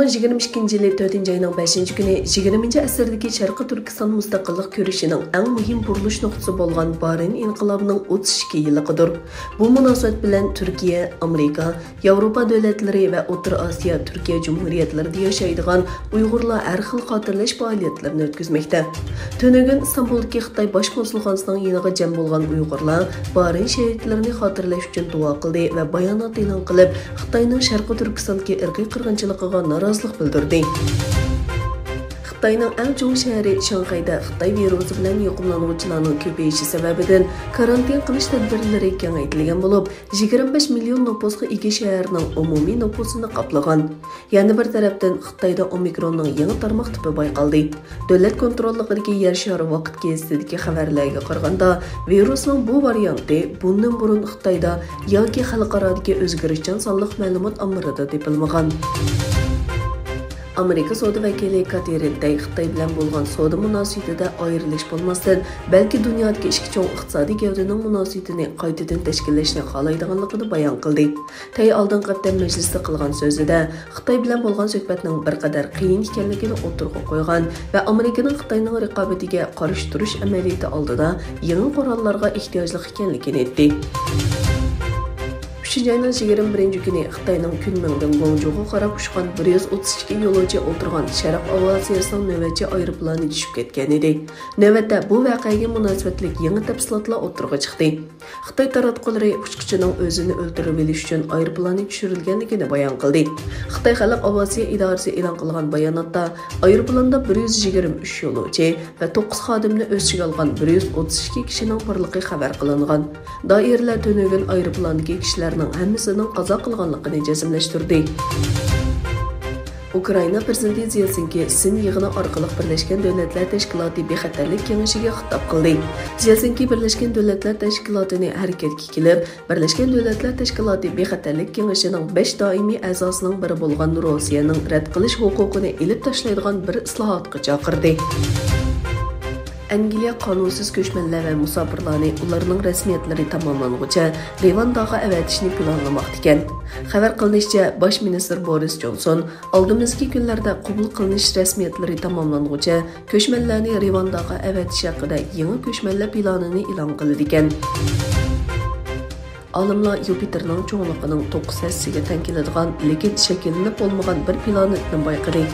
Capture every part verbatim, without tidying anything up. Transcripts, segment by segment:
يىگىرمە ئىككىنچى يىلى تۆتىنچى ئاينىڭ بەشىنچى كۈنى يىگىرمىنچى ئەسىردىكى شەرقىي تۈركىستان مۇستەقىللىق كۈرىشىنىڭ ئەڭ مۇھىم بۇرۇلۇش نۇقتىسى بولغان بارىن ئىنقىلابىنىڭ ئوتتۇز ئىككى يىللىقىدۇر. بۇ مۇناسىۋەت بىلەن تۈركىيە، ئامېرىكا، ياۋروپا دۆلەتلىرى ۋە ئوتتۇرا ئاسىيا، تۈركىيە جۇمھۇرىيەتلىرىدە ياشايدىغان ئۇيغۇرلار ھەر خىل خاتىرىلەش پائالىيەتلىرىنى ئۆتكۈزمەكتە. تۈنۈگۈن ئىستانبۇلدىكى خىتاي باش كونسۇلخانىسىنىڭ يېنىغا جەم بولغان ئۇيغۇرلار بارىن شېھىتلىرىنى خاتىرىلەش ئۈچۈن دۇئا قىلدى ۋە بايانات ئېلان قىلىپ، خىتاينىڭ شەرقىي تۈركىستاندىكى ئىرقىي قىرغىنچىلىقىغا نارازىلىق بىلدۈردى. خىتاينىڭ ئەڭ چوڭ شەھىرى شاڭخەيدە خىتاي ۋىرۇسى بىلەن يۇقۇملانغۇچىلارنىڭ كۆپىيىشى سەۋەبىدىن كارانتىن قىلىش تەدبىرلىرى كېڭەيتىلگەن بولۇپ، يىگىرمە بەش مىليون نوپۇسقا ئىگە شەھەرنىڭ ئومۇمىي نوپۇسىنى قاپلىغان. يەنە بىر تەرەپتىن، خىتايدا ئومىكروننىڭ يېڭى تارماق تىپى بايقالدى. دۆلەت كونتروللۇقىدىكى يەر شارى ۋاقىت گېزىتىدىكى خەۋەرلەرگە قارىغاندا، ۋىرۇسنىڭ بۇ ۋارىيانتى بۇندىن بۇرۇن خىتايدا ياكى خەلقئارادىكى ئۆزگىرىشچان سانلىق مەلۇمات ئامبىرىدا تېپىلمىغان. ئامېرىكا سودا ۋەكىلى كاتېرىن تەي خىتاي بىلەن بولغان سودا مۇناسىۋىتىدە ئايرىلىش بولماستىن، بەلكى دۇنيادىكى ئىككى چوڭ ئىقتىسادىي گەۋدىنىڭ مۇناسىۋىتىنى قايتىدىن تەشكىللەشنى خالايدىغانلىقىنى بايان قىلدى. تەي ئالدىنقى ھەپتە مەجلىستە قىلغان سۆزىدە، خىتاي بىلەن بولغان سۆھبەتنىڭ بىر قەدەر قىيىن ئىكەنلىكىنى ئوتتۇرىغا قويغان ۋە ئامېرىكىنىڭ خىتاينىڭ رىقابىتىگە قارشى تۇرۇش ئەمەلىيىتى ئالدىدا يېڭى قوراللارغا ئېھتىياجلىق ئىكەنلىكىنى ئېيتتى. ئۈچىنچى ئاينىڭ يىگىرمە بىرىنچى كۈنى خىتاينىڭ كۈنمىڭدىن گۇاڭجۇغا قاراپ ئۇچقان بىر يۈز ئوتتۇز ئىككى يولۇچى ئولتۇرغان شەرق ئاۋىئاتسىيەسىنىڭ نۆۋەتچى ئايروپىلانى چۈشۈپ كەتكەن ئىدى. نۆۋەتتە بۇ ۋەقەگە مۇناسىۋەتلىك يېڭى تەپسىلاتلار ئوتتۇرىغا چىقتى. خىتاي تاراتقۇلىرى ئۇچقۇچىنىڭ ئۆزىنى ئۆلتۈرۈۋېلىش ئۈچۈن ئايروپىلانى چۈشۈرۈلگەنلىكىنى بايان قىلدى. خىتاي خەلق ئاۋىئاتسىيە ئىدارىسى ئېلان قىلغان باياناتتا، ئايروپىلاندا بىر يۈز يىگىرمە ئۈچ يولۇچى ۋە توققۇز خادىمنى ئۆز ئىچىگە ئالغان بىر يۈز ئوتتۇز ئىككى كىشىنىڭ بارلىقى خەۋەر قىلىنغان. دائىرىلەر تۈنۈگۈن ئايروپىلاندىكى كىشىلەرنىڭ ھەممىسىنىڭ قازا قىلغانلىقىنى جەزملەشتۈردى. ئۇكرائىنا پىرېزىدېنتى زېلېنسكىي سىن يىغىنى ئارقىلىق بىرلەشكەن دۆلەتلەر تەشكىلاتى بىخەتەرلىك كېڭىشىگە خىتاب قىلدى. زېلېنسكىي بىرلەشكەن دۆلەتلەر تەشكىلاتىنى ھەرىكەتكە كېلىپ، بىرلەشكەن دۆلەتلەر تەشكىلاتى بىخەتەرلىك كېڭىشىنىڭ بەش دائىمىي ئەزاسىنىڭ بىرى بولغان روسىيەنىڭ رەت قىلىش ھوقۇقىنى ئېلىپ تاشلايدىغان بىر ئىسلاھاتقا چاقىردى. ئەنگلىيە قانۇنسىز كۆچمەنلەر ۋە مۇساپىرلارنى ئۇلارنىڭ رەسمىيەتلىرى تاماملانغۇچە رىۋانداغا ئەۋەتىشنى پىلانلىماقتىكەن. خەۋەر قىلىنىشىچە، باش مىنىستىر بورىس جونسون ئالدىمىزدىكى كۈنلەردە قوبۇل قىلىنىش رەسمىيەتلىرى تاماملانغۇچە كۆچمەنلەرنى رىۋانداغا ئەۋەتىش ھەققىدە يېڭى كۆچمەنلەر پىلانىنى ئېلان قىلىدىكەن. ئالىملار يۇپىتېرنىڭ چوڭلۇقىنىڭ توققۇز ھەسسىگە تەڭ كېلىدىغان، لېكىن شەكىللىنىپ بولمىغان بىر پلانېتنى بايقىدى.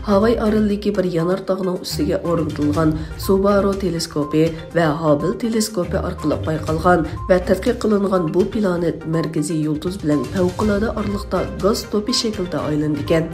ھاۋاي ئارىلىدىكى بىر يانار تاغنىڭ ئۈستىگە ئورنىتىلغان سۇبارو تېلېسكوپى ۋە ھاببل تېلېسكوپى ئارقىلىق بايقالغان ۋە تەتقىق قىلىنغان بۇ پلانېت مەركىزىي يۇلتۇز بىلەن پەۋقۇلئاددە ئارىلىقتا گاز توپى شەكلىدە ئايلىنىدىكەن.